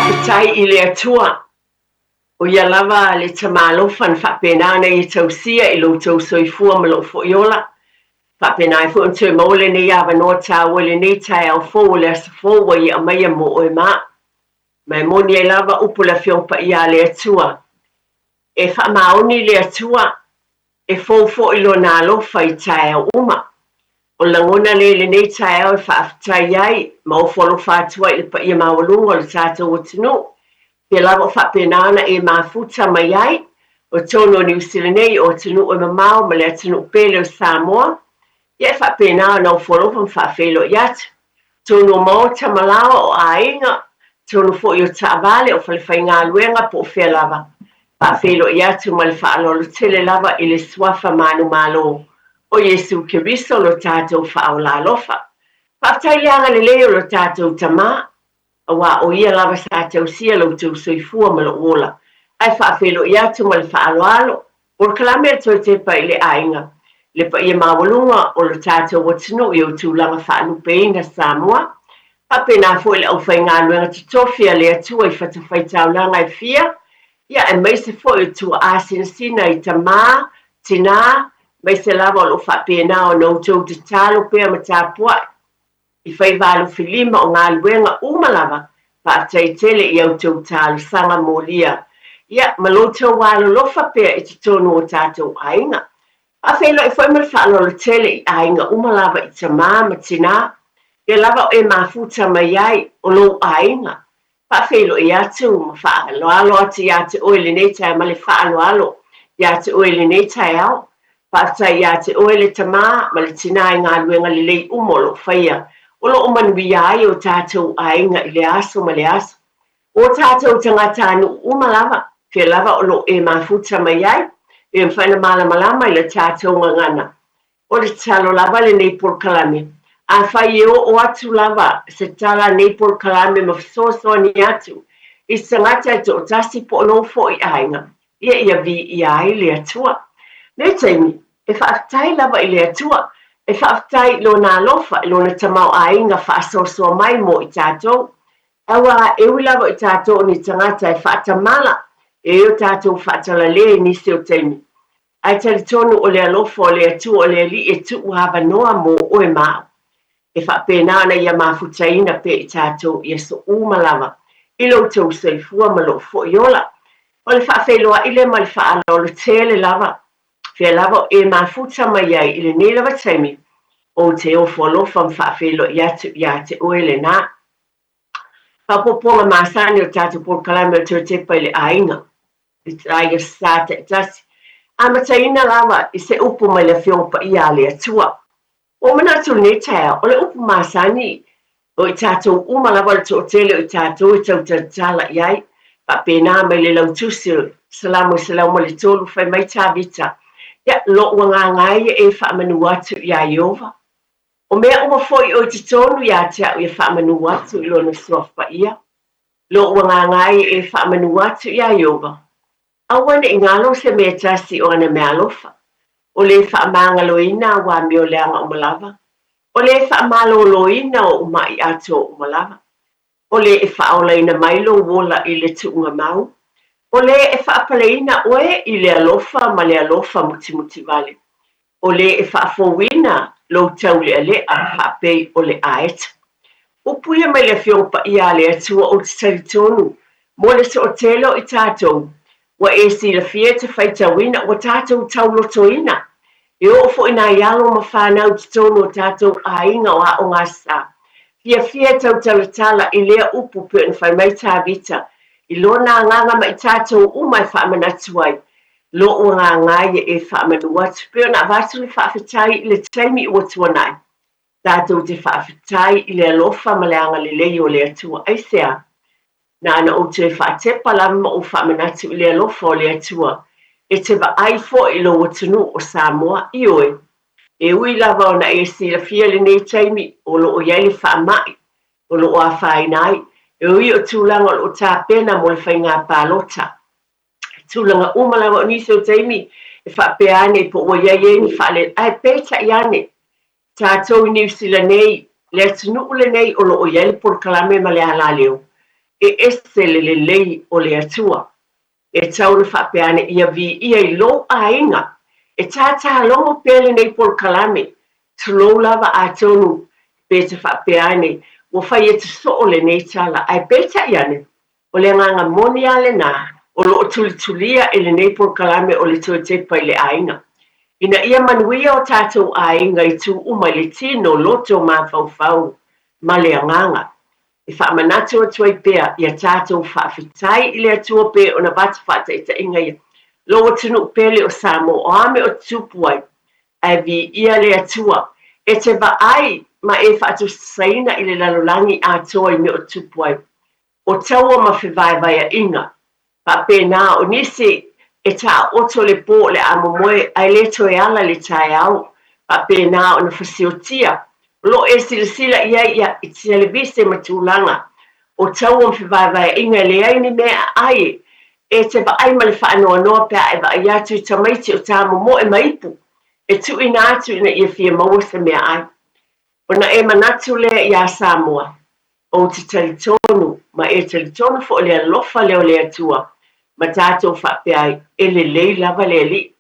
Faafetai i le Atua, o ia lava le Tama alofa na faapena ona ia tausia i lo outou soifua ma lou foi ola. Faapena ai foi ona toe maua lenei avanoa taua i lenei taeao fou o le aso fou ua ia aumaia mo oe ma au. Ma e moni ai lava upu o le Afioga Paia a le Atua, E faamaoni le Atua, e fou foi Lona alofa i taeao uma. O le lagona lea i lenei taeao e faafetai ai ma ofo alofa atu ai i le paia maualuga o le tatou atunuu, pei lava o faapena ona e mafuta mai ai o totonu o Niu Sila nei, o atunuu e mamao ma le atunuu pele o Samoa, ia e faapena ona ofo alofa ma faafeiloai atu. Totonu o maota ma laoa, o aiga, totonu foi o taavale, o falefaigaluega po o fea lava. Faafeiloai atu ma le faaaloalo tele lava i le Suafa manumalo o Iesu Keriso lo tatou Faaola alofa. Faafetai i le agalelei o lo tatou Tama, aua o Ia lava sa tausia lo outou soifua ma lou ola. Ae faafeiloai atu ma le faaaloalo, polokalame a le Toe Tepa i le Aiga, le paia maualuga o lo tatou atunuu i ou tulaga faalupeina Samoa, faapena foi le aufaigaluega totofi a le Atua i fatafaitaulaga e fia, ia aemaise foi o tuaa sinasina i tama, tinā, aemaise lava o lo o faapena ona outou tatalo pea ma tapuai i faiva alofilima o galuega uma lava, faafetai tele i a outou talosaga molia, ia, ma lo outou alolofa pea i totonu o tatou aiga. Faafeiloai foi ma le faaaloalo tele i aiga uma lava i tama ma tinā, pea lava o e mafuta mai ai o lou aiga, Faafeiloai atu ma faaaloalo atu ia te oe i lenei taeao ma le faaaloalo ia te oe i lenei taeao. Faafetai ia te oe le tama ma le tinā i galuega lelei uma o lo o faia, o lo o manuia ai o tatou aiga i lea aso ma lea aso. O tatou tagatanuu uma lava, fea lava o lo o e mafuta mai ai, e mafai ona malamalama i la tatou gagana. O le tatalo lava lenei polokalame, afai e oo atu lava se tala a nei polokalame ma fesoasoani atu i se tagata e toatasi po o lou foi aiga, ia ia viia ai le Atua. Nei taimi, e faafetai lava i le Atua, e faafetai i Lona alofa, i Lona tamaoaiga faasoasoa mai mo i tatou. Aua e ui lava o i tatou o ni tagata e faatamala, e i ai o tatou faatalale i nisi o taimi, Ae talitonu o le alofa o le Atua o le Alii e tuu avanoa mo oe ma au, e faapena ona ia mafutaina pea i tatou i aso uma lava, i lo outou soifua ma lou foi ola. O le faafeiloai lea ma le faaaloalo tele lava, fea lava o e mafuta mai ai i lenei lava taimi, ou te ofo alofa ma faafeiloai atu ia te oe lena. Faaopoopoga masani o le tatou polokalame o le Toe Tepa i le Aiga. I aiga sa taitasi. Amataina lava i se upu mai le Afioga Paia a le Atua. Ua ou manatu i lenei taeao, o le upu masani o i tatou uma lava o le toatele o i tatou e tau talatala i ai, faapena mai le lautusi o Salamo 103, fai mai Tavita, Ia, lou agaga e ia e faamanu atu iā Ieova. O mea uma foi o i totonu ia te au ia faamanu atu i Lona Suafa Paia. Lou agaga e e faamanu atu iā Ieova, aua ne i galo se mea e tasi o ana meaalofa, o le faamagaloina au amio leaga uma lava, o le faamaloloina oʻu maʻi atoa uma lava, o le e faaolaina mai lou ola i le tuuga mau, o le e faapaleina oe i le alofa ma le alofa mutimutivale, o le e faafouina lou taulealea faapei o le aeta. Upu ia mai le Afioga Paia a le Atua ou te talitonu mo le toatele o i tatou ua e silafia e te faitauina ua tatou taulotoina e oo foi nai alo ma fanau i totonu o tatou aiga o aoga sa fiafia e tautalatala i lea upu pei ona fai mai Tavita i lona agaga ma i tatou uma e faamanatu ai Lou agaga ia e faamanu atu, pei ona avatu le faafetai i le taimi ua tuanai, tatou te faafetai i le alofa ma le agalelei o le Atua. Aisea? Na ona ou toe faatepa lava ma ou faamanatu i le alofa o le Atua e te vaai foi i lou atunuu o Samoa. Ioe, e ui lava ona e silafia lenei taimi o lo o i ai le faamai o lo o afaina ai, e ui o tulaga o lo o tapena mo le faiga palota, tulaga uma lava o nisi o taimi e faapea ane po ua i ai ai ni faalele, ae peitai ane, tatou i Niu Sila nei, le atunuu lenei o lo o i ai le polokalame ma le alaleo. E ese le lelei o le Atua. E tau ona faapea ane, Ia viia i lou aiga. E tātā logo pea lenei polokalame, tulou lava atonu pe te faapea ane, ua fai atu soo lenei tala, ae peitai ane, o le agaga moni lava lena o lo o tulitulia e lenei polokalame o le toe tepa i le aiga. Ina ia manuia o tatou aiga i itu uma i le tino, loto, mafaufau ma le agaga. E faamanatu atu ai pea ia tatou faafetai i le Atua pei ona avatu faataitaiga ia lou atunuu pele o Samoa, o a mea o tutupu ai, ae viia le Atua. E te vaai ma e faatusatusaina i le lalolagi atoa i mea o tutupu ai, o taua ma fevaevaeaiga. Faapena, o nisi e taoto le po o le a momoe ae le toe ala i le taeao, faapena ona fasiotia. O lo o e silasila i ai i televise ma tulaga o taua ma fevaevaeaiga e leai ni mea e ai. E te vaai ma le faanoanoa pe a e vaai atu i tamaiti o tamomoe ma ipu e tuuina atu ina ia fia maua se meaai. Ona e manatu lea iā Samoa, ou te talitonu, ma e talitonu foi le alofa lea o le Atua ma tatou faapea ai, e lelei lava le Alii.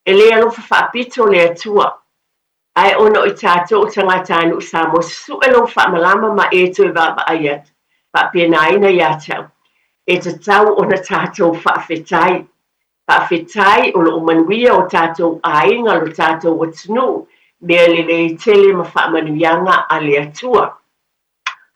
E le alofa faapito le Atua, ae ona o i tatou o tagatanuu Samoa, susue lou faamalama ma e toe vaavaai atu, faapenaina ia te au, e tatau ona tatou faafetai. Faafetai o lo o manuia o tatou aiga, lo tatou atunuu, mea lelei tele ma faamanuiaga a le Atua.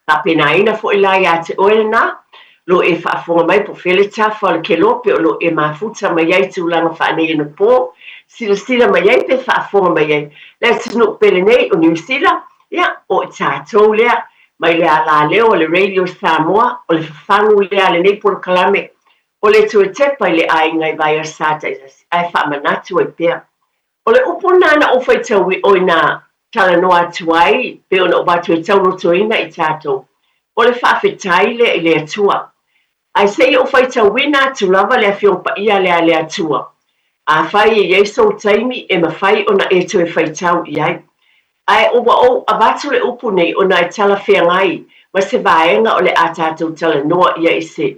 Faapena foi la ia te oe lena, lo e faafofoga mai po o fea le tafa o le kelope o lo o e mafuta mai ai i tulaga faaneionapo, silasila mai ai pe faafofoga mai ai le atunuu pele nei o Niu Sila, ia, o i tatou lea, mai le alaleo a le Radio Samoa, o le fafagu lea a lenei polokalame, o le toe tepa i le aiga i vaiaso taitasi, ae faamanatu ai pea. O le upu lena na ou faitau oi na talanoa atu ai, pei ona ou avatu e taulotoina i tatou, o le faafetai lea i le Atua. Ae se i ou faitauina atu lava le Afioga Paia lea a le Atua, afai e i ai sou taimi e mafai ona e toe faitau i ai. Ae ua ou avatu le upu nei ona e talafeagai ma se vaega o le a tatou talanoa i ai i se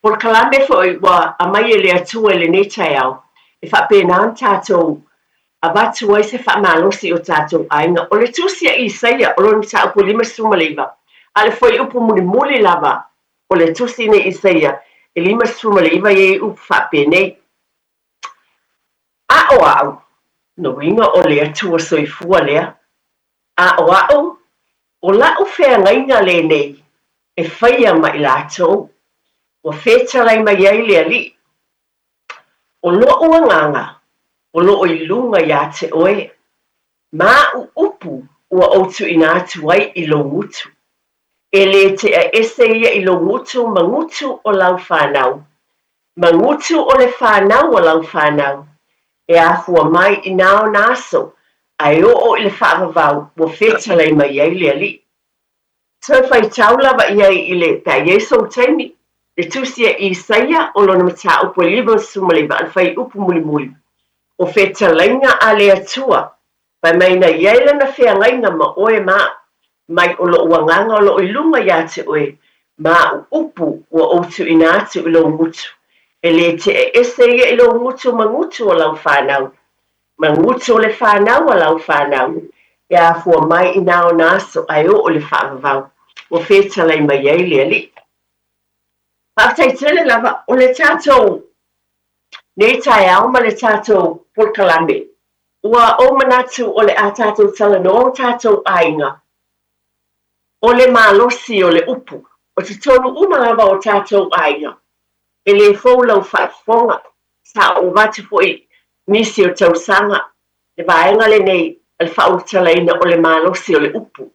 polokalame foi ua aumai e le Atua i lenei taeao, e faapena ona tatou avatu ai se faamalosi i o tatou aiga. O le tusi a Isaia, o lona mataupu e 59, a o le fuaiupu mulimuli lava o le tusi nei Isaia e 59 e i ai upu faapenei, A o au, lona uiga o le Atua soifua lea, a o au, o la'u feagaiga lenei e faia ma i latou, ua fetalai mai ai le Alii, o lo'u agaga o lo o i luga iā te oe, ma a'u upu ua ou tuuina atu ai i lou gutu. E lē tea ese ia i lou gutu ma gutu o lau fanau, ma gutu o le fanau a lau fanau, e afua mai i na ona aso a e oo i le faavavau ua fetalai mai ai le Alii. Toe faitau lava i ai i le, pe a i ai sou taimi, le tusi a Isaia o lona mataupu e 59 a o le fuaiupu mulimuli, o fetalaiga a le Atua, fai mai na i ai lana feagaiga ma oe ma a'u, mai o lo'u agaga o lo o i luga iā te oe, ma a'u upu ua ou tuuina atu i lou gutu, e lē te'e ese ia i lou gutu ma gutu o lau fanau, ma gutu o le fanau a lau fanau, e afua mai i na ona aso a e oo i le faavavau ua fetalai mai ai le Alii. Faafetai tele lava o le tatou nei taeao ma le tatou polokalame. Ua ou manatu o le a tatou talanoa o tatou aiga, o le malosi o le upu, o totonu uma lava o tatou aiga. E lē fou lau faafofoga, sa ou avatu foi nisi o tausaga le vaega lenei a le faaulutalaina o le malosi o le upu.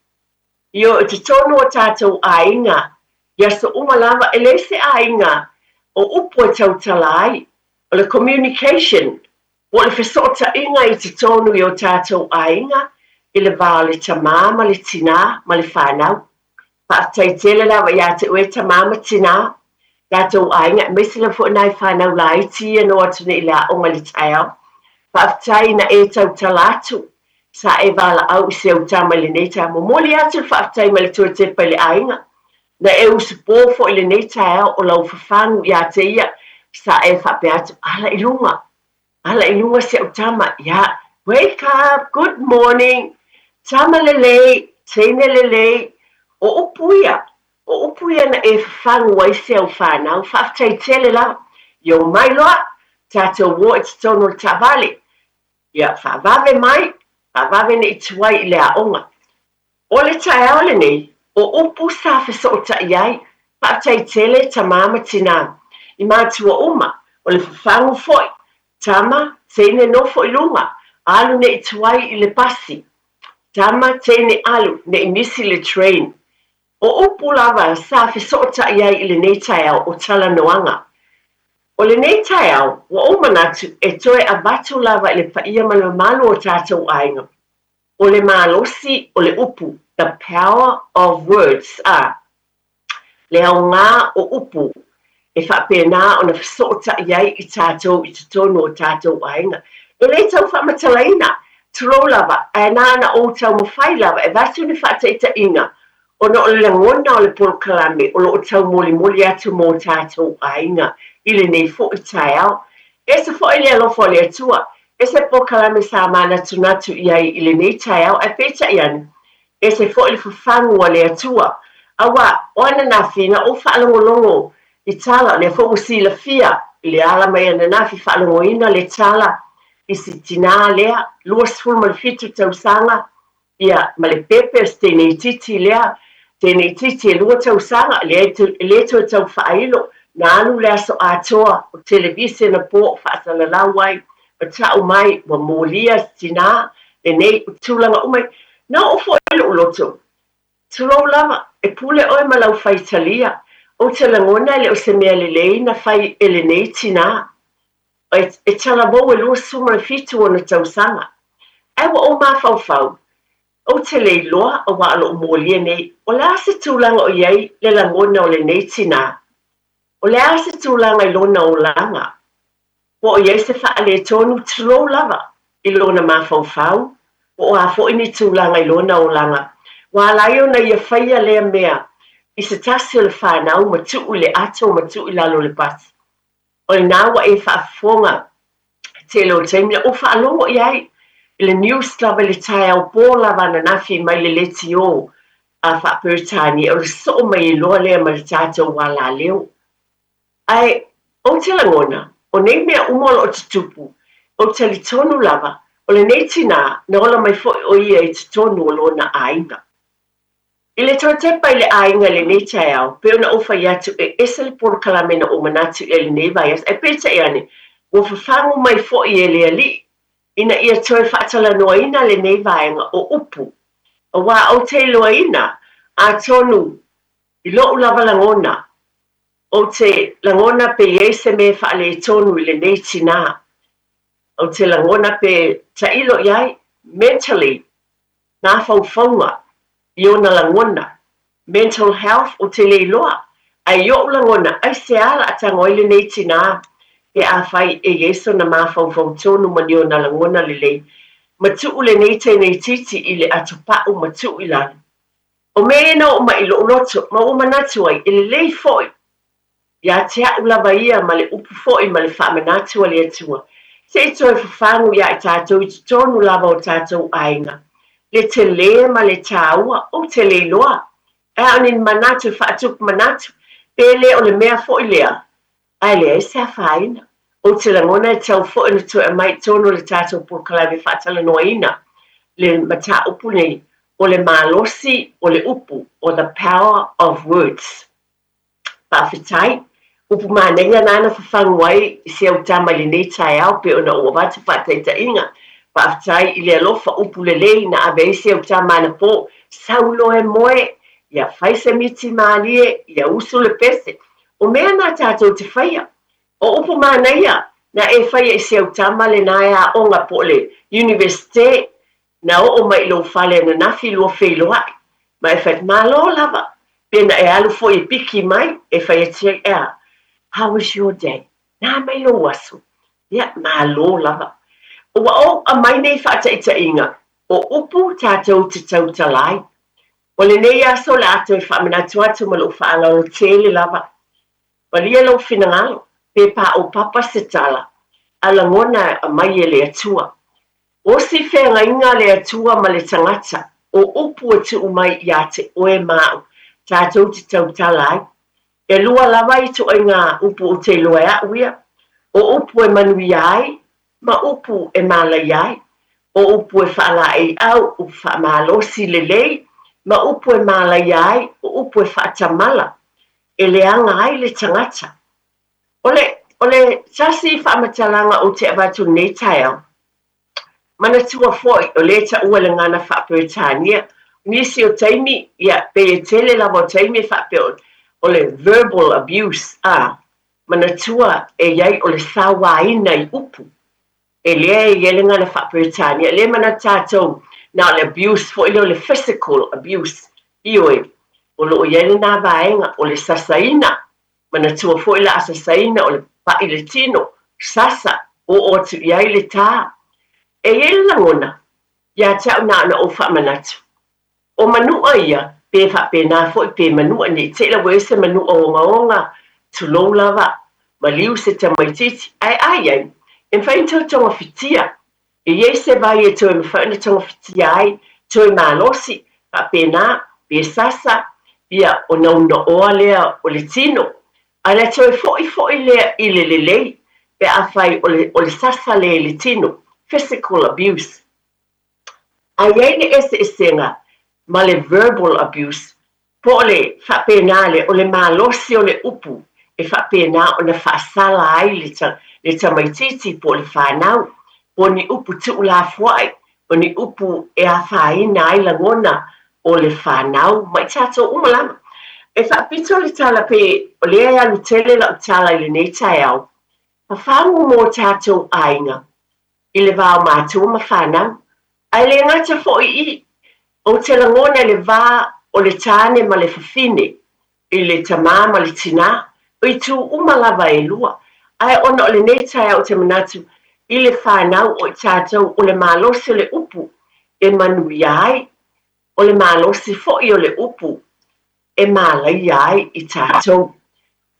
Ioe, i totonu o tatou aiga i aso uma lava, e leai se aiga o upu e tautala ai, o le communication po o le fesootaiga i totonu i o tatou aiga i le va o le tamā ma le tinā ma le fanau. Faafetai tele lava iā te oe tamā ma tinā, tatou aiga, aemaise lava foi nai fanau laiti ia na o atu nei i le aoga i le taeao. Faafetai na e tautala atu, sa e valaau i si au tama i lenei taeao. Momoli atu le faafetai mai le toe tepa i le aiga. Na e usupo foi i lenei taeao o lau fafagu ia te ia, sa e faapea atu, Ala i luga, ala i luga si au tama, ia, wake up, good morning, tama lelei, teine lelei. O upu ia, o upu ia na e fafagu ai si au fanau, faafetai tele lava. Ia omai loa, tatou o i totonu o le taavale. Ia, faavave mai, faavave ne i tuai i le aoga. O le taeao lenei, o upu sa fesootai ai, faafetai tele tamā ma tinā, i matua uma, o le fafagu foi, tama, teine nofo i luga, alu ne i tuai i le pasi, tama, teine alu, ne i misi le train. O upu lava sa fesootai ai i lenei taeao o talanoaga. O lenei taeao, ua ou manatu e toe avatu lava i le paia ma le mamalu o tatou aiga, O le malosi o le upu, the power of words, a, le aoga o upu e faapena ona fesootai ai i tatou i totonu o tatou aiga. E le tau faamatalaina, tulou lava, ae na ona ou taumafai lava e avatu ni faataitaiga ona o le lagona o le polokalame o lo o taumolimoli atu mo tatou aiga i lenei foi taeao. Ese foi le alofa o le Atua, ese polokalame sa manatunatu i ai i lenei taeao, ae peitai ane, ese foi le fafagu a le Atua. Aua, o ananafi na ou faalogologo i tala, o lea foi ua silafia i le ala mai ananafi faalogoina le tala i si tinā lea, 27 tausaga, Ia, ma le pepe o se teineitiiti lea, teineitiiti e lua tausaga, leai, e le toe tau faailo, na alu le aso atoa o televise na po o faasalalau ai, ma tau mai ua molia se tinā lenei, o tulaga uma ia. Na oo foi lou loto, tulou lava, e pule oe ma lau faitalia, ou te lagona e le o se mea lelei na fai e lenei tinā. E talavou e 27 ona tausaga. Ae ua ou mafaufau, ou te le iloa aua o lo o molia nei, o le a se tulaga o i ai le lagona o lenei tinā? O le a se tulaga i lona olaga? Po o i ai se faaletonu tulou lava i lona mafaufau, po o a foi ni tulaga i lona olaga, ua ala ai ona ia faia lea mea i se tasi o le fanau ma tuu i le ato ma tuu i lalo o le pasi. O lena ua e faafofoga tele o taimi na ou faalogo i ai i le news lava i le taeao po lava ananafi mai le leitio a faa-Peretania o le soo mai ai loa lea ma le tatou alaleo. Ae ou te lagona, o nei mea uma o lo o tutupu, ou te talitonu lava, o lenei tinā na ola mai foi o ia i totonu o lona aiga. I le toe tepa i le aiga i lenei taeao, pei ona ou fai atu e ese le polokalame na ou manatu i ai i lenei vaiaso, ae peitai ane, ua fafagu mai foi e le Alii ina ia toe faatalanoaina lenei vaega o upu. Aua ou te iloaina, atonu i lo'u lava lagona, ou te lagona pe i ai se mea e faaletonu i lenei tinā. Ou te lagona pe tailo i ai, mentally, mafaufauga i ona lagona, mental health, ou te le iloa, ae i oʻu lagona, aisea la a tago ai lenei tinā pe afai e i ai sona mafaufau tonu ma ni ona lagona lelei, ma tuu lenei teineitiiti i le atopa'u ma tuu i lalo. O mea ia na oo mai i loʻu loto, ma ua manatu ai, e lelei foi Ia te a'u lava ia ma le upu foi ma le faamanatu a le Atua, se i toe fafagu iā i tatou i totonu lava o tatou aiga, le telē ma le tāua, ou te le iloa. Ae a o ni manatu e faatupu manatu, pe le o le mea foi lea, ae leai se afaina. Ou te lagona e tatau foi ona toe aumai i totonu o le tatou polokalame faatalanoaina le mataupu nei, o le malosi o le upu, or the power of words. Faafetai. Upu manaia na na fafagu ai i si au tama i lenei taeao pei ona ou avatu faataitaiga. Faafetai i le alofa upu lelei na ave ai si au tama anapo, sau loa e moe, ia fai se miti malie, ia usu le pese. O mea na tatou te faia. O upu manaia na e faia i si au tama lena e aoga po o le Universite Na oo mai i lou fale ananafi lua feiloai, ma e fai atu, Malo lava, pe na e alu foi e piki mai, e fai atu ai, ea, How was your day? Na mai lou aso? Ia, malo lava. Ua ou aumai nei faataitaiga, o upu tatou te tautala ai. O lenei aso o le a toe faamanatu atu ma lou faaaloalo tele lava. Malie lou finagalo, pe paopapa se tala, a lagona e aumai e le Atua. O si feagaiga a le Atua ma le tagata, o upu e tuu mai ia te oe ma au, tatou te tautala ai. E lua lava ituaiga upu ou te iloa e au ia, o upu e manuia ai ma upu e mālaia ai, o upu e faalaeiau, upu faamalosi lelei, ma upu e mālaia ai, o upu e faatamala, e leaga ai le tagata. O le, o le tasi faamatalaga ou te avatu i lenei taeao, manatua foi, o lea e taua le gagana faa-Peretania, nisi o taimi, ia, pei e tele lava o taimi e faapea o le verbal abuse, a, Manatua e i ai o le sauaina i upu, e lea e i ai le gagana faa-Peretania, e le manatu tatou na o le abuse foi lea o le physical abuse, ioe, o lo o i ai lena vaega, o le sasaina, manatua foi la a sasaina o le pa'i i le tino, sasa, oo atu i ai le tā. E i ai le lagona, ia te au na ona ou faamanatu, O manua ia, pe faapena foi pe manua ne i te i la ua i ai se manua ogaoga, tulou lava, maliu se tamaitiiti, ae a i ai, e mafai ona toe togafitia. E i ai se vai e toe mafai ona togafitia ai, toe malosi, faapena, pe sasa, ia, ona unaoa lea o le tino, a na toe foi foi lea i le lelei, pe afai o le, o le sasa lea i le tino, physical abuse. A i ai le eseesega ma le verbal abuse, po o le faapena lea, o le malosi o le upu e faapena ona faasala ai le, le tamaitiiti po o le fanau, po o ni upu tuulafoai, o ni upu e afaina ai lagona o le fanau ma i tatou uma lava. E faapito le tala pe o lea e alu tele lau tala i lenei taeao, pafagu mo tatou aiga, i le va o matua ma fanau. Ae le gata foi i i, ou te lagona i le va o le tāne ma le fafine, i le tamā ma le tinā, o itu uma lava e lua. Ae ona o lenei taeao ou te manatu i le fanau o i tatou o le malosi o le upu e manuia ai, o le malosi foi o le upu e mālaia ai i tatou.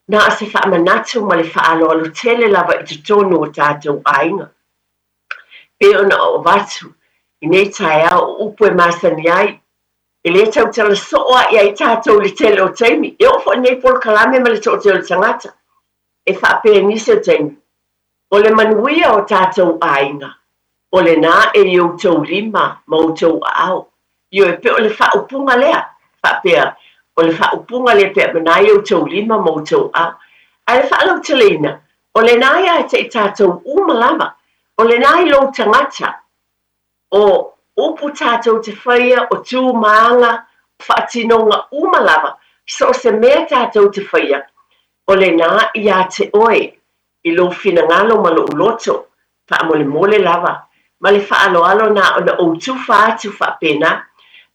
Na o se faamanatu ma le faaaloalo tele lava i totonu o tatou aiga. Pei ona ou avatu i nei taeao o upu e masani ai, e le tautala soo lava i ai tatou i le tele o taimi, e oo foi i lenei polokalame ma le toatele o tagata, e faapea i nisi o taimi, O le manuia o tatou aiga, o lena e i outou lima ma outou aao. Ioe, pei o le faaupuga lea, faapea, o le faaupuga lea pea na i outou lima ma outou aao. Ae le faalauteleina, o lena ia te i tatou uma lava, o lena i lou tagata, O upu tatou te faia, o tu ma aga, o faatinoga uma lava, so o se mea tatou te faia, o lena ia te oe, i lou finagalo ma lou loto, faamolemole lava, ma le faaaloalo na ona ou tufa atu faapena.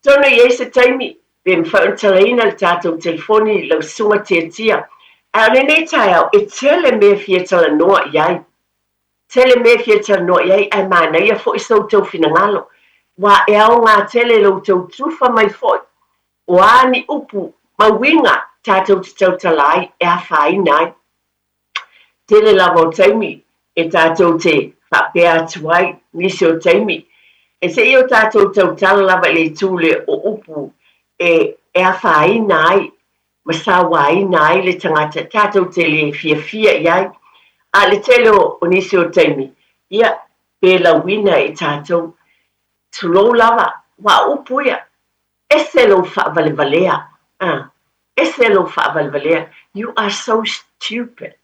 Atonu e i ai se taimi, pe mafai ona talaina le tatou telefoni i lau susuga Tiatia, ae o lenei taeao, e tele mea e fia talanoa i ai. Tele mea e fia talanoa i ai ae manaia foi so outou finagalo, aua e aoga tele lo outou tufa mai foi, o a ni upu ma uiga tatou te tautala ai e afaina ai. Tele lava o taimi e tatou te faapea atu ai nisi o taimi, e se i o tatou tautala lava i le itu lea o upu e afaina ai ma sauaina ai le tagata tatou te le fiafia i ai. A o le tele o nisi o taimi, ia, pe lauina e tatou. Tulou lava, aua o upu ia, ese lou faavalevalea, a, ese lou faavalevalea, you are so stupid.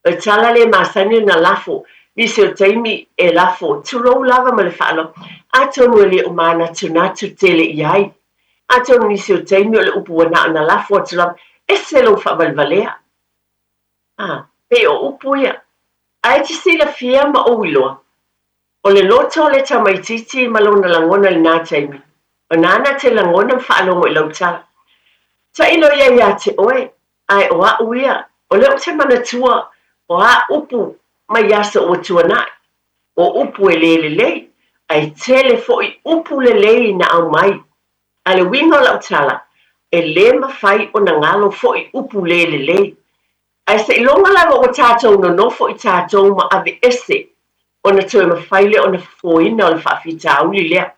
O le tala lea e masani ona lafo, nisi o taimi e lafo, tulou lava ma le faaaloalo, atonu e le o manatunatu tele i ai. Atonu nisi o taimi o le upu ua na ona lafo atu lava, ese lou faavalevalea. A, pei o upu ia. Ae e te silafia ma ou iloa, O le loto o le tamaitiiti ma lona lagona i lena taimi, o nāna te lagona ma faalogo i lau tala. Tailo ia iā te oe, ae o aʻu ia, o lea ou te manatua o a upu mai aso ua tuanaʻi, o upu e le lelei, ae tele foi upu lelei na aumai. A o le uiga o lau tala, e lē mafai ona galo foi upu le lelei. Ae seiloga lava ua tatou nonofo i tatou ma aveese ona toe mafai lea ona fofoina o le faafitauli lea.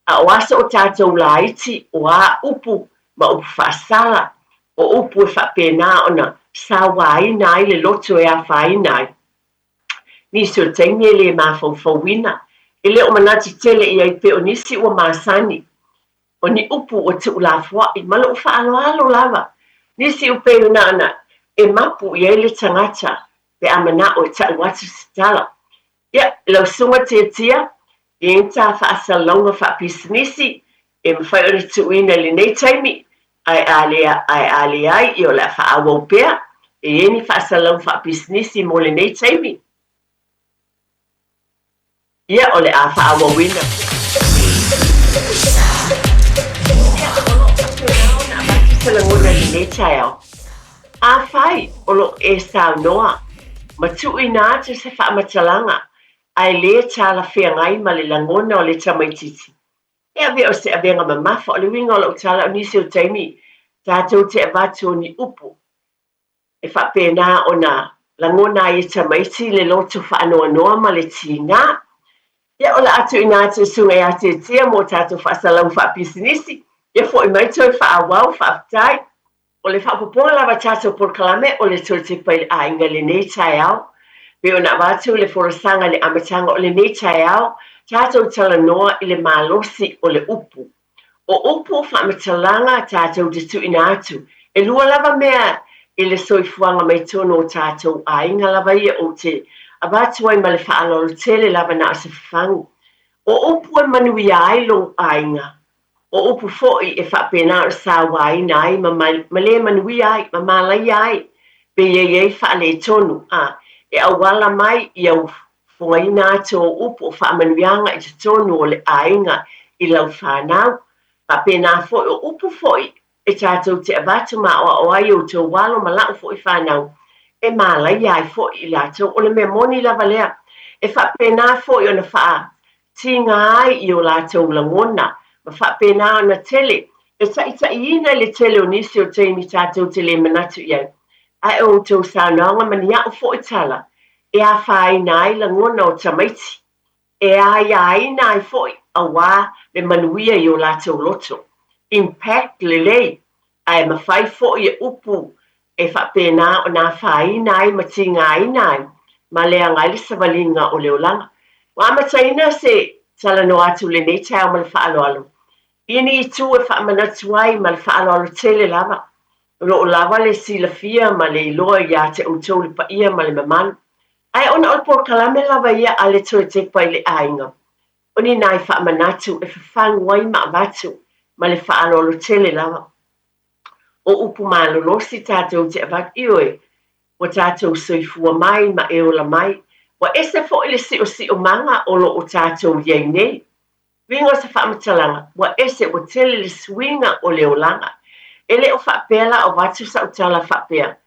A o aso o tatou laiti, o a upu ma upu faasala, o upu e faapena ona sauaina ai le loto e afaina ai. Nisi o taimi e le mafaufauina, e le o manatu tele i ai pei o nisi ua masani, o ni upu ua tuulafoaʻi, ma lou faaaloalo lava. Nisi ua pei na ona e mapu i ai le tagata pe a manaʻo e taʻu atu se tala. Ia, lau Susuga Tiatia, e i ai ni ta faasalalauga faapisinisi e mafai ona tuuina i lenei taimi, ae a le, ae a leai, ia o le a faaauau pea. E i ai ni faasalalauga faapisinisi mo lenei taimi? Ia, o le a faaauauina pea. Ia, o lo o faapena ona avatu se lagona i lenei taeao. Afai o lo o e saunoa ma tuuina atu se faamatalaga ae lē talafeagai ma le lagona o le tamaitiiti, e avea o se avega mamafa. O le uiga o lau tala, o nisi o taimi tatou te avatu o ni upu e faapena ona lagona ai e tamaiti le loto faanoanoa ma le tiga. Ia, o le a tuuina atu i le Susuga ia Tiatia mo tatou faasalalau faapisinisi. Ia foi mai toe faaauau. Faafetai. O le faaopoopoga lava tatou polokalame o le toe tepa i le aiga i lenei taeao. Pei ona avatu le folasaga i le amataga o lenei taeao, tatou talanoa i le malosi o le upu. O upu faamatalaga tatou te tuuina atu, e lua lava mea i le soifuaga mai totonu o tatou aiga lava ia ou te avatu ai ma le faaaloalo tele lava na o se fafagu. O upu e manuia ai lou aiga, o upu foi e faapena ona sauaina ai ma ma le manuia ai, ma malaia ai, pe i ai ai faaletonu, a e auala mai i au Fofogaina atu o upu o faamanuiaga i totonu o le aiga i lau fanau. Faapena foi o upu foi e tatou te avatu ma aoao ai outou alo ma la'u foi fanau, e malaia ai foi i latou. O le mea moni lava lea, e faapena foi ona faatiga ai i o latou lagona, ma faapena ona tele e taitaiina i le tele o nisi o taimi tatou te le manatu i ai. Ae o outou saunoaga ma ni a'u foi tala, e afaina ai lagona o tamaiti, e aiaina ai foi auā le manuia i o latou loto. Impact lelei, ae mafai foi e upu e faapena ona afaina ai ma tigaina ai ma leaga ai le savaliga o le olaga. Ua amataina se talanoa atu i lenei taeao ma le faaaloalo i ni itu e faamanatu ai ma le faaaloalo tele lava. O lo o lava le silafia ma le iloa iā te outou le paia ma le mamalu. Ae ona o le polokalame lava ia a le toe tepa i le aiga, o ni nai faamanatu e fafagu ai ma avatu ma le faaaloalo tele lava. O upu malolosi tatou te avatu, ioe, ua tatou soifua mai ma e ola mai, ua ese foi le siosiomaga o lo o tatou i ai nei. Uiga o se faamatalaga, ua ese, ua tele le suiga o le olaga. E le o faapea la o avatu sau tala faapea,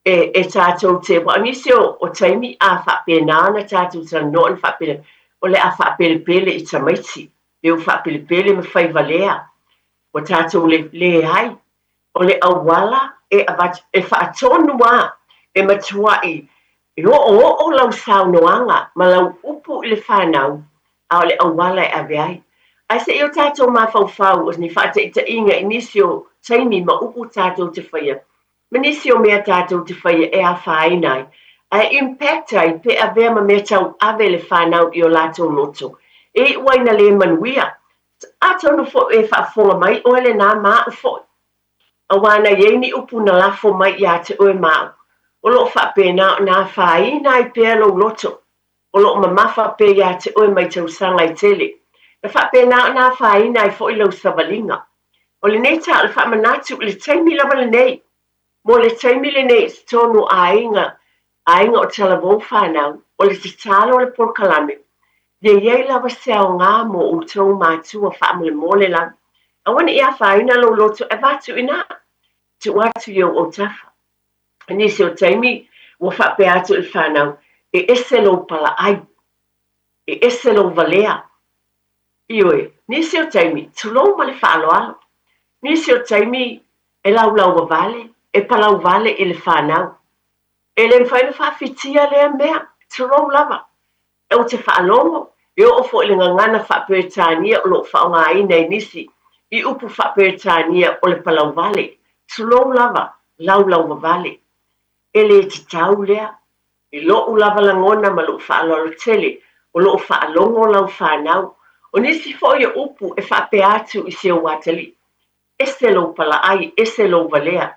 e, e tatou te, aua o nisi o, o taimi a faapena ona tatou talanoa ona faapea, o le a faapelepele i tamaiti, pe ua faapelepele ma fai valea, ua tatou le, leai. O le auala e avatu, e faatonu lava, e matuai e oooo lau saunoaga ma lau upu i le fanau, a o le auala e ave ai. Ae se i o tatou mafaufau o ni faataitaiga i nisi o taimi ma upu tatou te faia, ma nisi o mea tatou te faia e afaina ai, ae impact ai pe avea ma mea tauave le fanau i o latou loto, e iu ai ina le manuia. Atonu foi e faafofoga mai oe lenā ma aʻu foi, auā na i ai ni upu na lafo mai iā te oe ma aʻu, o lo o faapena ona afaina ai pea lou loto, o lo o mamafa pea iā te oe mai tausaga e tele, na faapena ona afaina ai foi lau savaliga. O lenei tā o le faamanatu i le taimi lava lenei, Mo le taimi lenei i totonu o aiga, aiga o talavou fanau, o le tatalo o le polokalame, ia i ai lava se aoga mo outou matua faamolemole lava. Aua ne i afaina lou loto e avatu i ina, tuu atu i ou autafa. I nisi o taimi, ua faapea atu i le fanau, e ese lou palaai, e ese lou valea. Ioe, nisi o taimi, tulou ma le faaaloalo. Nisi o taimi e laulauvavale, e palauvale i le fanau. E le mafai ona faafitia lea mea, tulou lava. Ou te faalogo, e oo foi i le gagana faa-Peretania o lo o faaaogaina e nisi i upu faa-Peretania o le palauvale, tulou lava, laulauvavale. E le tatau lea. I lo'u lava lagona ma lo'u faaaloalo tele, o lo o faalogo lau fanau. O nisi foi o upu e faapea atu i si ou atalii, Ese lou palaai, ese lou valea.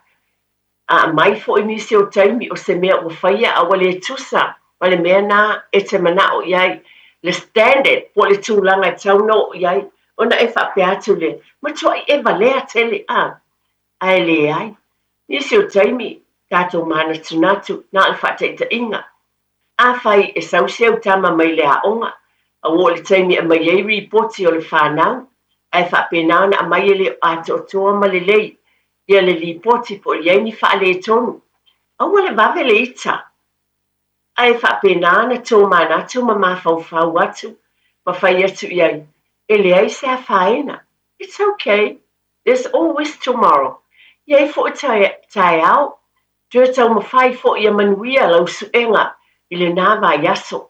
A aumai foi nisi o taimi o se mea ua faia a ua le tusa ma le mea na e te manao i ai, le standard po o le tulaga e tatau ona oo i ai, ona e faapea atu lea, matuai e valea tele, a? Ae leai. Nisi o taimi, tatou manatunatu, na o le faataitaiga. Afai e sau si au tama mai le aoga, a ua oo i le taimi e aumai ai ripoti o le fanau, ae faapena ona aumai e le o atoatoa ma lelei ia le lipoti po o i ai ni faaletonu, aua le vave le ita, ae faapena ona tomanatu ma mafaufau atu ma fai atu i ai, e leai se afaina. It's okay. There's always tomorrow. E i ai foi taeao, toe taumafai foi ia manuia lau suega i lena vaiaso,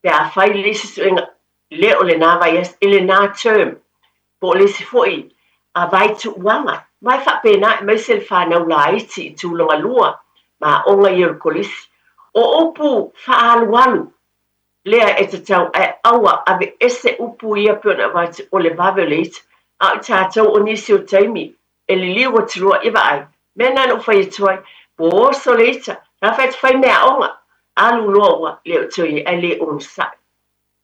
pe afai le isi suega le o lena vaiaso, i lena term, po o le isi foi vaituuaga. Ma e faapena aemaise le fanau laiti i tulaga lua ma aoga ia o le kolisi. O upu faaalualu lea e tatau ae aua aveese upu ia pei ona avatu o le vave o le ita, a o tatou o nisi o taimi e liliu atu loa, ia vaai, mea na na ou fai atu ai, ua oso le ita, na fai atu fai meaaoga, alu loa ua le o toe i ai, ae le onosai.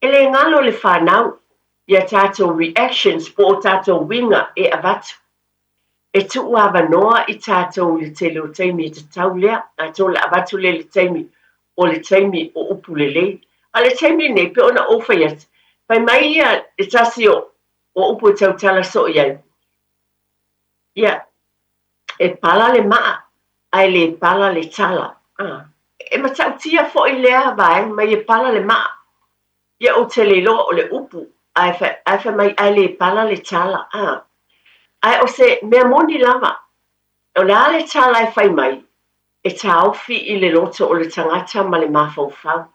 E le galo le fanau ia tatou reactions po o tatou uiga e avatu. E tuu avanoa i tatou i le tele o taimi e tatau lea, atonu o le avatu lea i le taimi o le taimi o upu lelei. A o le taimi lenei, pei ona ou fai atu, fai mai ia le tasi o upu e tautala soo i ai, ia, e pala le maa ae le pala le tala. E matautia foi lea vaega mai e pala le maa. Ia ou te le iloa o le upu ae fai mai ae le pala le tala. Ae o se mea moni lava, o le a le tala e fai mai, e taofi i le loto o le tagata ma le mafaufau.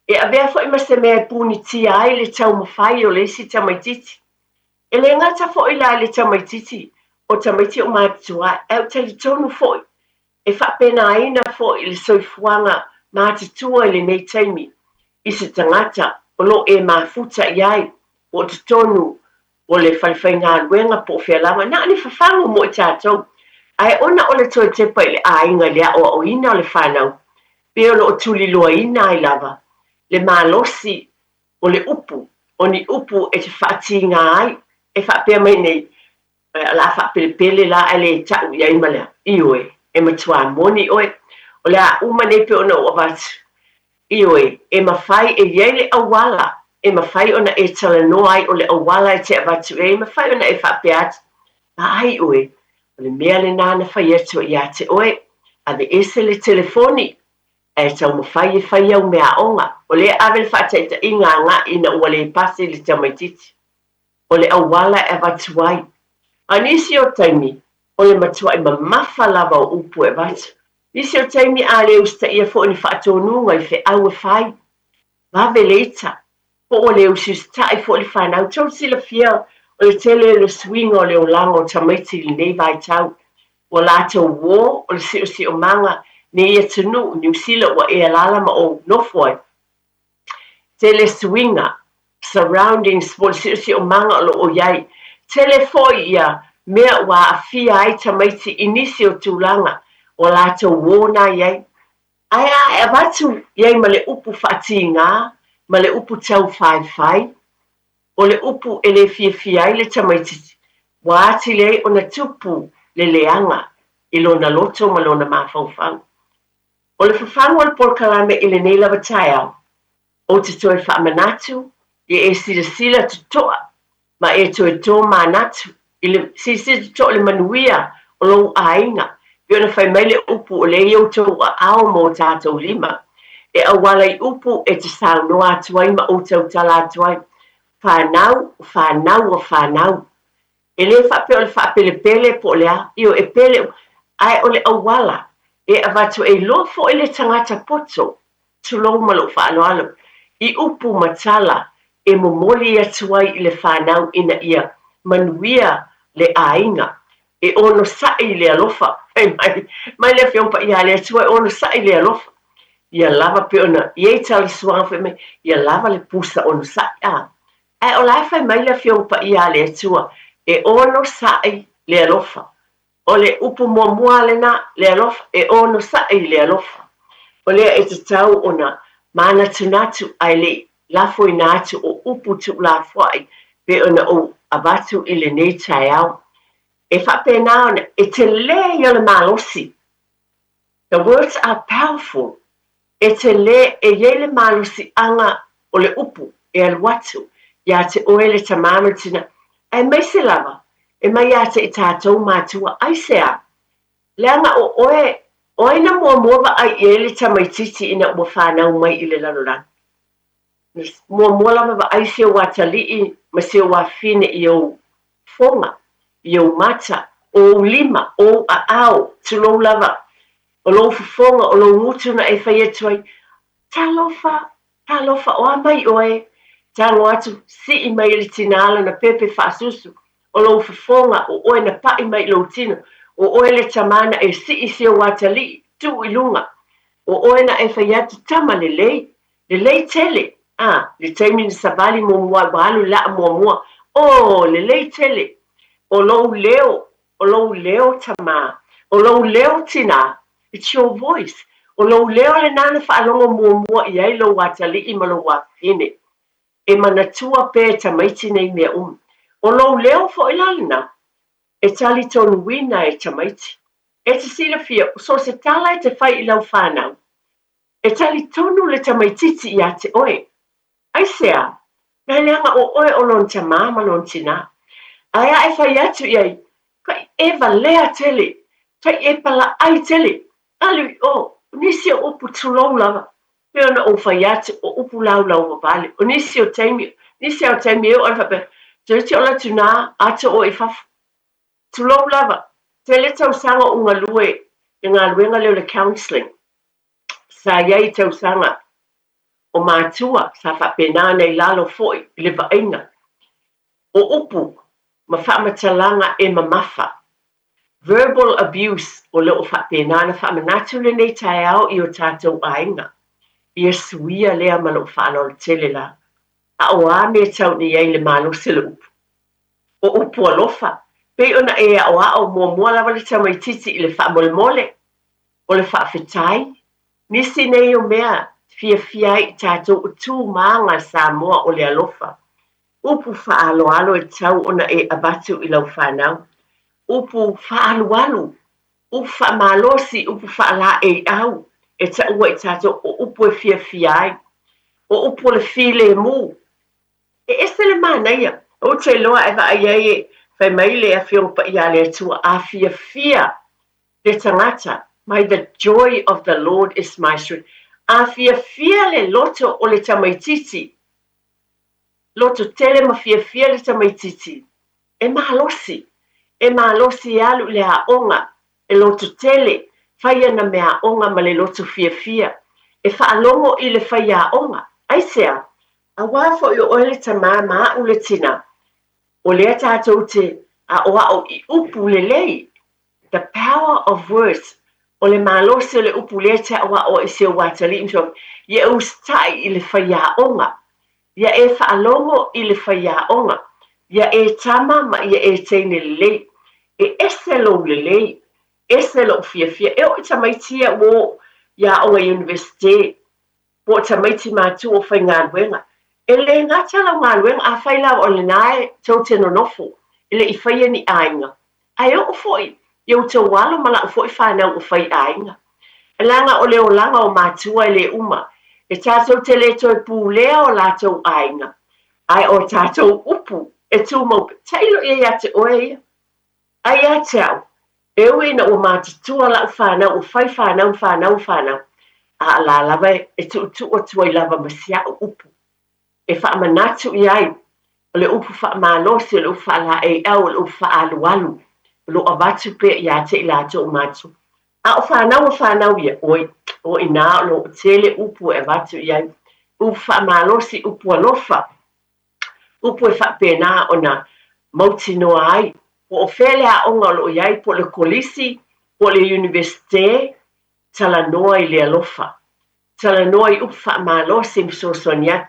E avea foi ma se mea e punitia ai le taumafai o le isi tamaitiiti. E le gata foi la i le tamaitiiti o tamaiti o matutua, ae ou talitonu foi e faapenaina foi le soifuaga matutua i lenei taimi i se tagata o lo o e mafuta i ai po o totonu o le falefaigaluega po o fea lava, na o ni fafagu mo i tatou. Ae ona o le toe tepa i le aiga i le aoaoina o le fanau, pei o lo o tuliloaina ai lava le malosi o le upu, o ni upu e te faatiga ai, e faapea mai nei, O le a faapelepele la ae le tau i ai ma le a? Ioe, e matuā moni oe. O le a uma nei pei ona ou avatu. Ioe, e mafai, e i ai le auala e mafai ona e talanoa ai, o le auala e te avatu i ai, e mafai ona e faapea atu, Vaai oe, o le mea lena na fai atu ai ia te oe, aveese le telefoni, ae taumafai e fai au meaaoga. O lea e ave le faataitaiga agai ina ua le pasi le tamaitiiti. O le auala e avatu ai. A o nisi o taimi, o le matuai mamafa lava o upu e avatu. Nisi o taimi a le usitaia foi ni faatonuga i feau e fai, vave le ita, po ua le usiusitai foi le fanau. Tou silafia o le tele o le suiga o le olaga o tamaiti i lenei vaitau. Ua latou uo o le siosiomaga nei atunuu, Niu Sila ua e alaala ma ou nofo ai. Tele suiga, surroundings, po o le siosiomaga o lo o i ai. Tele foi ia mea ua aafia ai tamaiti i nisi o tulaga o latou uo na i ai. Ae a e avatu i ai ma le upu faatiga ma le upu taufaifai, o le upu e le fiafia ai le tamaitiiti, ua atili ai ona tupu le leaga i lona loto ma lona mafaufau. O le fafagu o le polokalame i lenei lava taeao, ou te toe faamanatu ia e silasila totoa ma e toe tomanatu i le silasila totoa i le manuia o lou aiga, pei ona fai mai le upu o lea i outou aao ma o tatou lima, e auala i upu e te saunoa atu ai ma ou tautala atu ai. Fanau, o fanau a fanau. E le faapea o le faapelepele po o le a, ioe, e pele uma, ae o le auala e avatu e iloa foi le tagata poto, tulou ma lou faaaloalo, i upu ma tala e momoli atu ai i le fanau ina ia manuia le aiga, e onosai i le alofa. Fai mai, mai le Afioga Paia a le Atua e onosai i le alofa. Ia lava pei ona i ai tala suaga fai mai, ia lava le pusa onosai, a. Ae o la e fai mai le Afioga Paia a le Atua, e onosai le alofa. O le upu muamua lena, le alofa, e onosai i le alofa. O lea e tatau ona manatunatu ae le i lafoina atu o upu tuulafoai pei ona ou avatu i lenei taeao. E faapena ona, e tele ia o le malosi. The words are powerful. E tele, e i ai le malosiaga o le upu e alu atu ia te oe le tamā ma le tinā, aemaise lava e mai ia te i tatou matua. Aisea? Leaga o oe, o ai na muamua vaai i ai le tamaitiiti ina ua fanau mai i le lalolagi? Muamua lava vaai si ou atalii ma si ou afafine i ou fofoga, i ou mata, o ou lima, o ou aao, tulou lava, o lou fofoga, o lou gutu na e fai atu ai, Talofa! Talofa! O a mai oe? Tago atu, sii mai e le tinā lana pepe faasusu, o lou fofoga, o oe na paʻi mai i lou tino, o oe le tamā na e sii si ou atalii, tuu i luga, o oe na e fai atu, Tama lelei, Lelei tele! A, le taimi na savali muamua ai ua alu i le laa muamua. Oh, lelei tele! O lou leo, o lou leo tamā, o lou leo tinā, it's your voice. O lou leo lenā na faalogo muamua i ai lou atalii ma lou afafine. E manatua pea e tamaiti nei mea uma. O lou leo foi la lenā, e talitonuina e tamaiti. E te silafia, so o se tala e te fai i lau fanau, E talitonu le tamaitiiti iā te oe. Aisea? Nai leaga o oe o lona tamā ma lona tinā. Ae a e fai atu i ai, Kai e valea tele, kai e palaʻai tele, alu i o, o nisi o upu tulou lava, pei ona ou fai atu, o upu laulau wawale, o nisi o taimi, nisi a o taimi e oo ana faapea, Toeiti ola atu nā, ato oe i fafo. Tulou lava, tele tausaga o u galue le galuega lea o le counselling. Sa i ai i tausaga o matua sa faapena ona i lalo foi i le vaaiga o upu ma faamatalaga e mamafa, verbal abuse, o lo o faapena ona faamanatu lenei taeao i o tatou aiga. Ia suia lea ma lou faaaloalo tele la. A o a mea tau nei ai le malosi o le upu? O upu alofa, pei ona e aoao muamua lava le tamaitiiti i le faamolemole, O le faafetai, nisi nei o mea fiafia ai i tatou o tu ma aga Samoa o le alofa. Upu faaaloalo e tatau ona e avatu i lau fanau. Upu faaalualu, upu faamalosi, upu faalaeiau e taua i tatou o upu e fiafia ai. O upu o le filemu. E ese le manaia. Ou te iloa e vaai ai e fai mai le Afioga Paia a le Atua, a fiafia le tagata mai the joy of the Lord is my strength. A fiafia le loto o le tamaitiiti, loto tele ma fiafia le tamaitiiti, e malosi, e malosi e alu i le aoga, e loto tele, fai ana meaaoga ma le loto fiafia, e faalogo i le faiaoga. Aisea? Aua foi o oe le tamā ma aʻu le tinā, o lea tatou te aʻoaʻo i upu lelei. The power of words, o le malosi o le upu lea te aʻoaʻo i si ou atalii ma si ou afafine, ia e usitai i le faiaoga, ia e faalogo i le faiaoga, ia e tama ma ia e teine lelei. E ese lou lelei, ese lou fiafia. E oo i tamaiti ia ua oo i aoga Universite, po o tamaiti matua o faigaluega. E le gata lau galuega, afai lava o lena e tou te nonofo e le i faia ni aiga, ae oo foi i outou alo ma lau foi fanau o fai aiga. Leaga o le olaga o matua e le uma, e tatou te le toe pulea o latou aiga, ae o tatou upu e tumau pea. Tailo i ai ia te oe ia. A ia te au, e ui ina ua matutua lau fanau ua fai fanau ma fanau ma fanau, a o la lava e tuutuu atu ai lava ma si au upu e faamanatu i ai. O le upu faamalosi, o le upu faalaeiau, o le upu faaalualu, o lo o avatu pea ia te i latou o matua. A o fanau a fanau ia, oi, o i inā o lo o tele upu e avatu i ai. Upu faamalosi, upu alofa, upu e faapena ona mautinoa ai po o fea le aoga o lo o i ai, po o le kolisi, po o le iunivesite, talanoa i le alofa. Talanoa i upu faamalosi ma fesoasoani atu.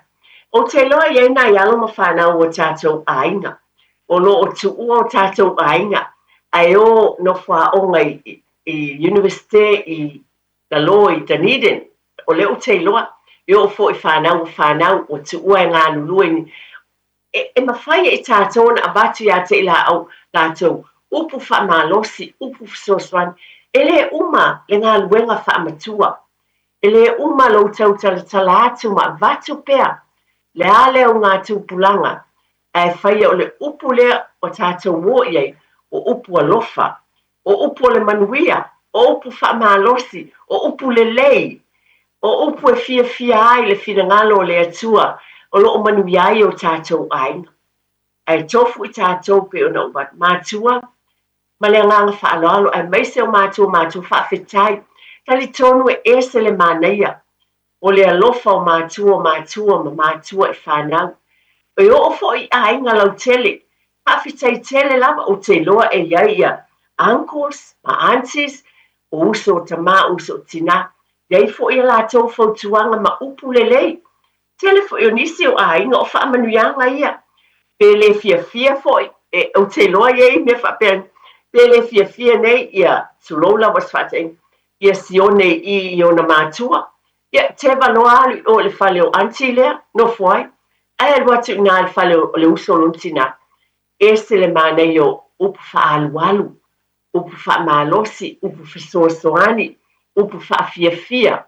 Ou te iloa e i ai nai alo ma fanau o tatou aiga o lo o tuua o tatou aiga ae o nofo aoga i iunivesite i lalo i Dunedin. O lea ou te iloa, e oo foi i fanau a fanau ua tuua e galulue i E mafai e i tatou ona avatu ia te i latou upu faamalosi, upu fesoasoani. E le uma le galuega faamatua. E le uma lou tau talatala atu ma avatu pea le a le augatupulaga ae faia o le upu lea ua tatou o i ai, o upu alofa, o upu o le manuia, o upu faamalosi, o upu lelei, o upu e fiafia ai le finagalo o le Atua o lo o manuia ai o tatou aiga. Ae tofu i tatou pei ona ou avatu. Matua, ma le agaga faaaloalo, aemaise o matua matua faafetai. Talitonu e ese le manaia o le alofa o matua o matua ma matua i fanau. E oo foi i aiga lautele. Faafetai tele lava, ou te iloa e i ai ia uncles ma aunties, o uso o tamā, uso o tinā. I ai foi a latou fautuaga ma upu lelei. Tele foi o nisi o aiga o faamanuiaga ia. Pe le fiafia foi, e, ou te iloa e i ai mea faapea, pe le fiafia nei ia, tulou lava o se faataitaiga, ia Sione i i ona matua, ia, teva loa alu i o i le fale o aunty lea, nofo ai, ae alu atu i ina i le fale o le uso o lona tinā. Ese le manaia o upu faaalualu, upu faamalosi, upu fesoasoani, upu faafiafia,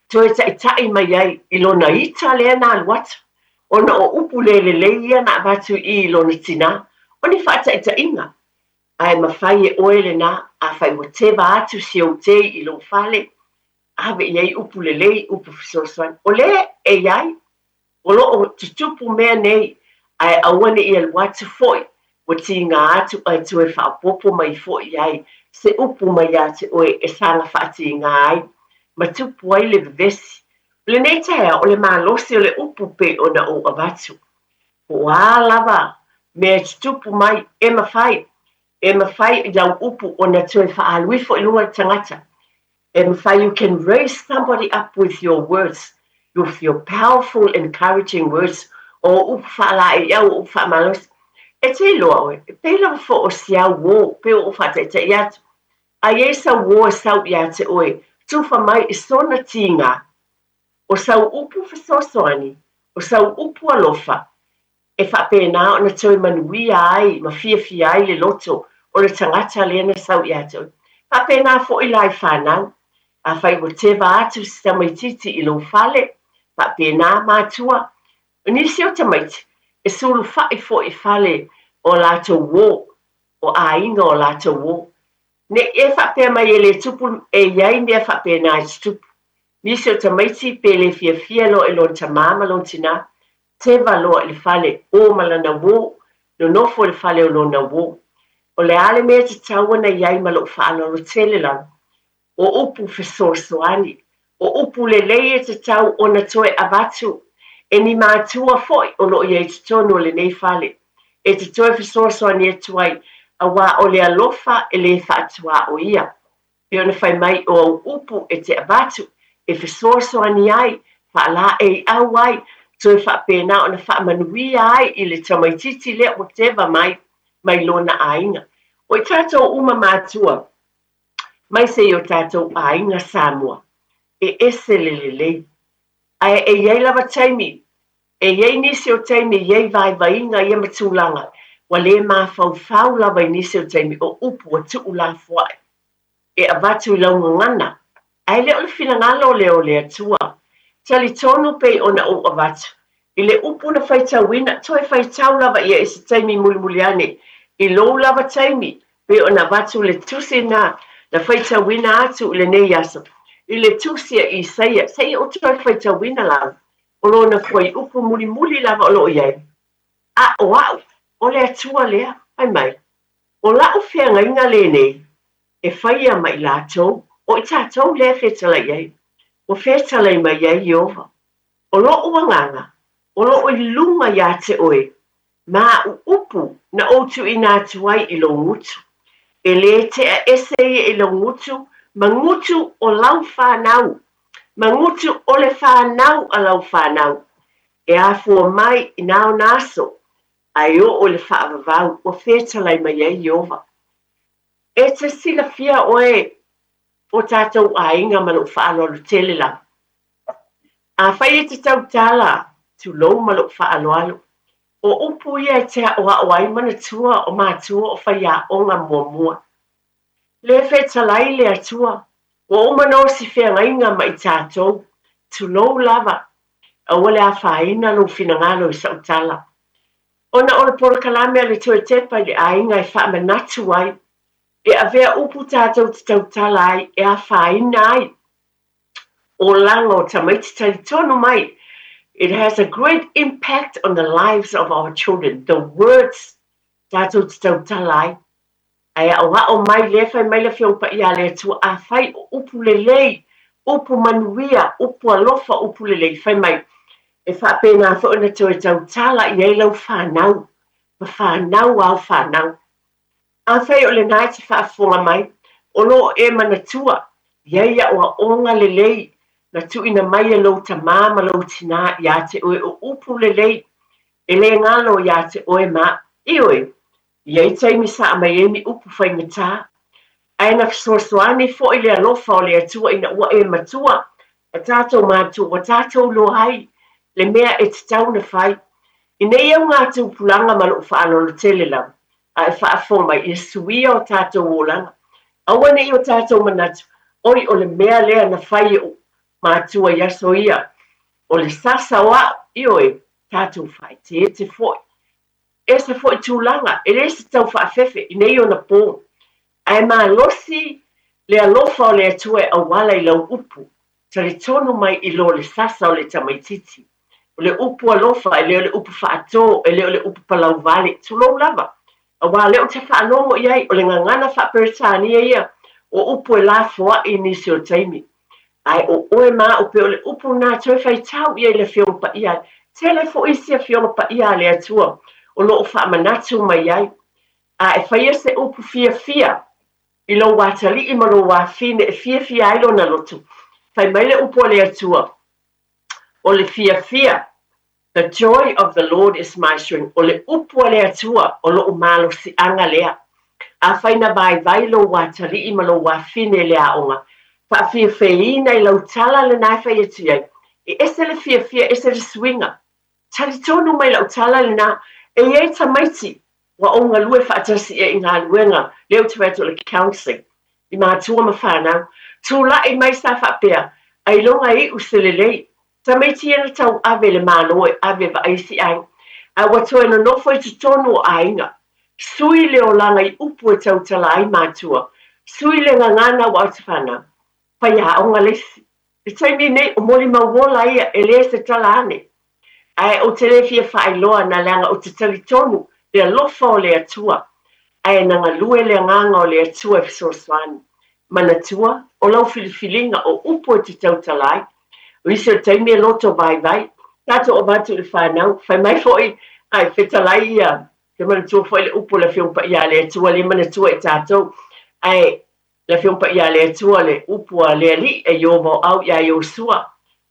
toe taitai mai ai i lona ita lea na alu atu, ona o upu le lelei ia na avatu i i i lona tinā, o ni faataitaiga. Ae mafai e oe lena, afai ua teva atu si ou tei i lou fale, ave i ai upu lelei, upu fesoasoani. O lea e i ai, o lo o tutupu mea nei, ae aua ne i alu atu foi, ua tiga atu ae toe faaopoopo mai foi i ai se upu mai ia te oe e saga faatiga ai ma tupu ai le vevesi. O lenei taeao, o le malosi o le upu pei ona ou avatu. Po o a lava mea e tutupu mai, e mafai, e mafai i lau upu ona toe faaalu ifo i luga le tagata. E mafai, you can raise somebody up with your words, with your powerful encouraging words, o upu faalaeiau, o upu faamalosi. E te iloa oe, e pei lava foi o si au uō, pei ua ou faataitai atu. A i ai sau uō e sau ia te oe, tufa mai i sona tiga, o sau upu fesoasoani, o sau upu alofa, e faapena ona toe manuia ai ma fiafia ai le loto o le tagata lea na sau ia te oe. Faapena foi la i fanau, afai ua teva atu si tamaititi i lou fale, faapena matua. O nisi o tamaiti, e sulufai foi i fale o latou uō, o aiga o latou uō. Ne i e faapea mai e le tupu, e i ai mea faapena e tutupu. Nisi o tamaiti pe le fiafia loa i lona tamā ma lona tinā, teva loa i le fale o ma lana uō, nonofo i le fale o lona uō. O le a le mea e tatau ona i ai ma lou faaaloalo tele lava? O upu fesoasoani, o upu lelei e tatau ona toe avatu e ni matua foi o lo o i ai i totonu o lenei fale, e te toe fesoasoani atu ai, auā o le alofa e le faatuaoia. Pei ona fai mai o au upu e te avatu, e fesoasoani ai, faalaeiau ai, toe faapena ona faamanuia ai i le tamaititi lea ua teva mai mai lona aiga. O i tatou uma matua, mai se i o tatou aiga Samoa, e ese le lelei. Ae e i ai lava taimi, e i ai nisi o taimi e i ai vaivaiga ia ma tulaga ua le mafaufau lava i nisi o taimi o upu ua tuulafoai e avatu i lau gagana, ae le o le finagalo lea o le Atua. Talitonu pei ona ou avatu i le upu na faitauina, toe faitau lava ia i se taimi mulimuli ane, i lou lava taimi, pei ona avatu le tusi na na faitauina atu i lenei aso, i le tusi a Isaia, seia ou toe faitauina lava, o lona fuaiupu mulimuli lava o lo o i ai. A o a'u, o le Atua lea, fai mai, o la'u feagaiga lenei e faia ma i latou, o i tatou lea e fetalai i ai, ua fetalai mai ai Ieova, o lo'u agaga o lo'o i luga iā te oe, ma a'u upu na ou tuuina atu ai i lou gutu, e lē te'a ese ia i lou gutu ma gutu o lau fanau, ma gutu o le fanau a lau fanau, e afua mai i na ona aso, a e oo i le faavavau ua fetalai mai ai Ieova. E te silafia oe o tatou aiga ma lou faaaloalo tele lava. Afai e te tautala, tulou ma lou faaaloalo, o upu ia e te aʻoaʻo ai manatua o matua o faiaoga muamua. Le fetalai le Atua, ua uma ona osi feagaiga ma i tatou, tulou lava, aua le afaina lou finagalo i sau tala. Ona o le polokalame a le Toe Tepa i le Aiga e faamanatu ai, e avea upu tatou te tautala ai e afaina ai olaga o tamaiti talitonu mai, it has a great impact on the lives of our children, the words tatou te tautala ai. Ae aʻoaʻo mai lea fai mai le Afioga Paia a le Atua, afai o upu lelei, upu manuia, upu alofa, upu lelei, fai mai, e faapena foi ona toe tautala i ai lau fanau, ma fanau āu fanau. Afai o lena e te faafofoga mai, o lo o e manatua, i ai aʻoaʻoga lelei na tuuina mai e lou tamā ma lou tinā iā te oe o upu lelei, e lē galo iā te oe ma, ioe, i ai taimi sa aumai ai ni upu faigata, ae na fesoasoani foi le alofa o le Atua ina ua e matua a tatou matua ua tatou iloa ai le mea e tatau ona fai. I nei auga tupulaga ma lou faaaloalo tele lava, a e faafofoga mai, ia suia o tatou olaga. Aua ne i o tatou manatu, oi o le mea lea na fai e ou matua i aso ia, o le sasa o a'u, ioe, tatou faaeteete foi. Ese foi tulaga, e le se tau faafefe i nei ona pō, ae malosi le alofa o le Atua e auala i lau upu, talitonu mai i lo le sasa o le tamaititi. O le upu alofa, e le o le upu faatō, e le o le upu palau vale, tulou lava, aua o lea ou te faalogo i ai, o le gagana faa-Peretania ia, o upu e lafoai i nisi o taimi. Ae o oe ma a'u pei o le upu lena toe faitau i ai le Afioga Paia. Tele foi isi Afioga Paia a le Atua o lo o faamanatu mai ai. A e faia se upu fiafia i lou atalii ma lou afine e fiafia ai lona loto, fai mai le upu a le Atua, o le fiafia The joy of the Lord is my strength, o le upu a le Atua, o loʻu malosiʻaga lea. Afai na vaivai lou atalii ma lou afine i le aoga, faafiafeina i lau tala lena e fai atu i ai, e ese le fiafia, ese le suiga. Talitonu mai lau tala lena, e i ai tamaiti Ua ou galue faatasi i ai i galuega, lea ou te fai atu o le counselling, i matua ma fanau. Tulai mai sa faapea, ailoga e iu se lelei. Tamaiti ia na tauave le Malo e ave vaai isi aiga, ae ua toe nonofo i totonu o aiga. Sui le olaga i upu e tautala ai matua, sui le gagana ua ou te fanau. Faiaoga le isi. I le taimi nei, o molimau ola ia, e le se tala ane. Ae ou te le fia faailoa na leaga ou te talitonu le alofa o le Atua, ae na galue le agaga o le Atua e fesoasoani. Manatua, o lau filifiliga o upu e te tautala ai. O isi o taimi e loto vaivai, tatou avatu i le fanau, fai mai foi, ai, fetalai ia, te manatua foi le upu o le Afioga Paia a le Atua, le manatua i tatou, ae Le Afioga Paia a le Atua, le upu a le Alii e Ieova o Au iā Iosua,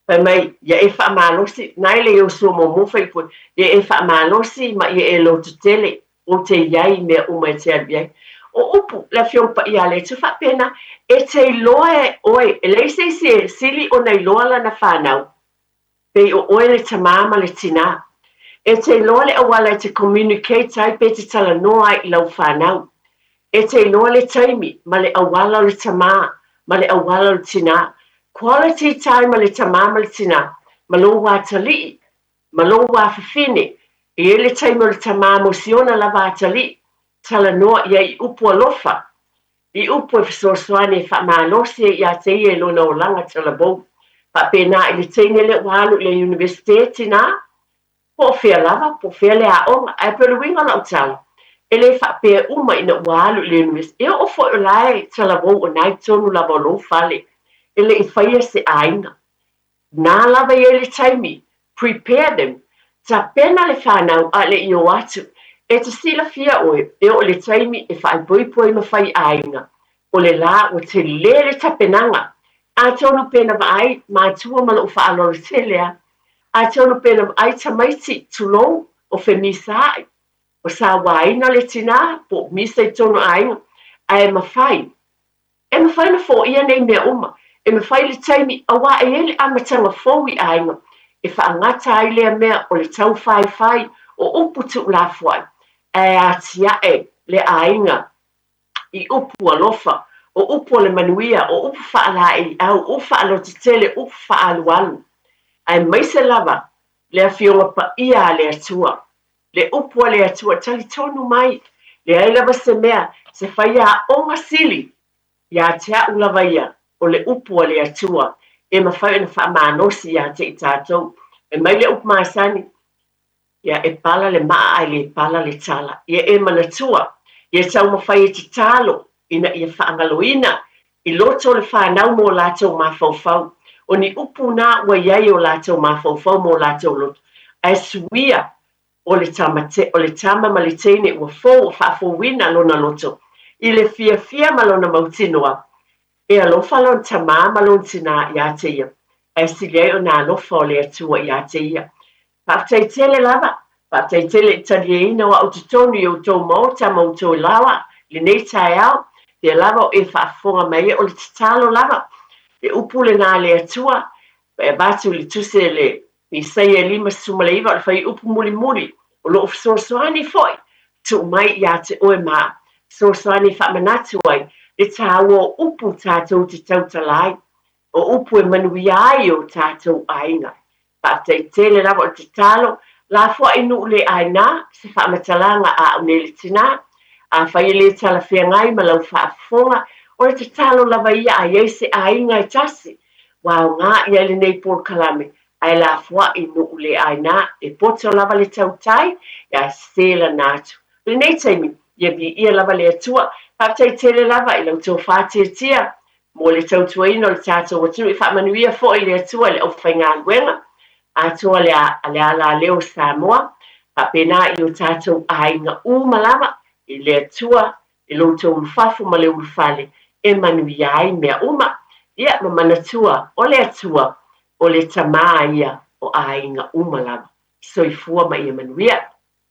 fai mai, Ia e faamalosi, na e le Iosua muamua fai upu ai, Ia e faamalosi ma ia e lototele, ou te i ai i mea uma e te alu i ai. O upu le Afioga Paia a le Atua faapena, e te iloa e oe, e leai se isi e sili ona iloa lana fanau, Pei o oe le tamā ma le tinā. E te iloa le auala e te communicate ai pe te talanoa ai i lau fanau. E te iloa le taimi ma le auala o le tamā ma le auala o le tinā. Quality time a le tamā ma le tinā ma lou atalii ma lou afafine. E i ai le taimi o le tamā mo siona lava atalii, talanoa i ai i upu alofa I upu e fesoasoani e faamalosi ai ia te ia i lona olaga talavou. Faapena i le teine lea ua alu i le Iunivesite, tinā, Po o fea lava, po o fea le aoga. Ae pei o le uiga o lau tala, e le faapea uma ina ua alu i le university. E oo foi o la e talavou o na i totonu lava o lou fale, e le i faia se aiga. Na lava e i ai le taimi, prepare them, tapena le fanau a le i o atu. E te silafia ʻoe, e oo i le taimi e faaipoipo ai ma fai aiga, o le lā ua tele le tapenaga. Atonu pe na vaai matua ma lou faaaloalo tele a. Atonu pe na vaai tamaiti, tulou, o femisaai, o sauaina le tinā, po o misa i totonu o aiga, ae mafai. E mafai ona foia nei mea uma. E mafai le taimi, auā e i ai le amataga fou i aiga e faagata ai lea mea o le taufaifai o upu tuulafoai, ae atiae le aiga i upu alofa, o upu o le manuia, o upu faalaeiau, upu faalototele, upu faaalualu, aemaise lava le Afioga Paia a le Atua. Le upu a le Atua, talitonu mai, leai lava se mea, se faiaoga sili ia te a'u lava ia, o le upu a le Atua e mafai ona faamalosi ia te i tatou. Fai mai le upu masani, Ia, e pala le maa ae le pala le tala. Ia e manatua, ia taumafai e tatalo ina ia faagaloina i loto o le fanau mo latou mafaufau. O ni upu na ua i ai i o latou mafaufau ma o latou loto, ae suia o le tama, o le tama ma le teine ua fou ua faafouina lona loto i le fiafia ma lona mautinoa e alofa lona tamā ma lona tinā iā te ia, ae sili ai ona alofa o le Atua iā te ia. Faafetai tele lava, faafetai tele i talieina o a'u totonu i outou maota ma outou laoa i lenei taeao, pea lava o e faafofoga mai ai, o le tatalo lava, le upu lena a le Atua, e avatu i le tusi a le Isaia 59, o le fuaiupu mulimuli, o lo o fesoasoani foi, tuu mai ia te oe ma fesoasoani e faamanatu ai le taua o upu tatou te tautala ai, o upu e manuia ai o tatou aiga. Faafetai tele lava o le tatalo, lafoai nuu le aina, se faamatalaga a au nei le tina. Afai e le talafeagai ma lau faafofoga, o le tatalo lava ia a i ai se aiga e tasi, ua aoga i ai lenei polokalame, ae lafoai nuu le aina, e poto lava le tautai, ae sese lana atu. I lenei taimi, ia viia lava le Atua. Faafetai tele lava i lau tofa tiatia mo le tautuaina o le tatou atunuu. E faamanuia foi le Atua i le aufaigaluega atoa le, le alaleo o Samoa, faapena i o tatou aiga uma lava, i le Atua, i lo outou ulufafo ma le ulufale, e manuia ai mea uma. Ia, ma manatua, o le Atua, o le Tamā ia o aiga uma lava. Soifua ma ia manuia.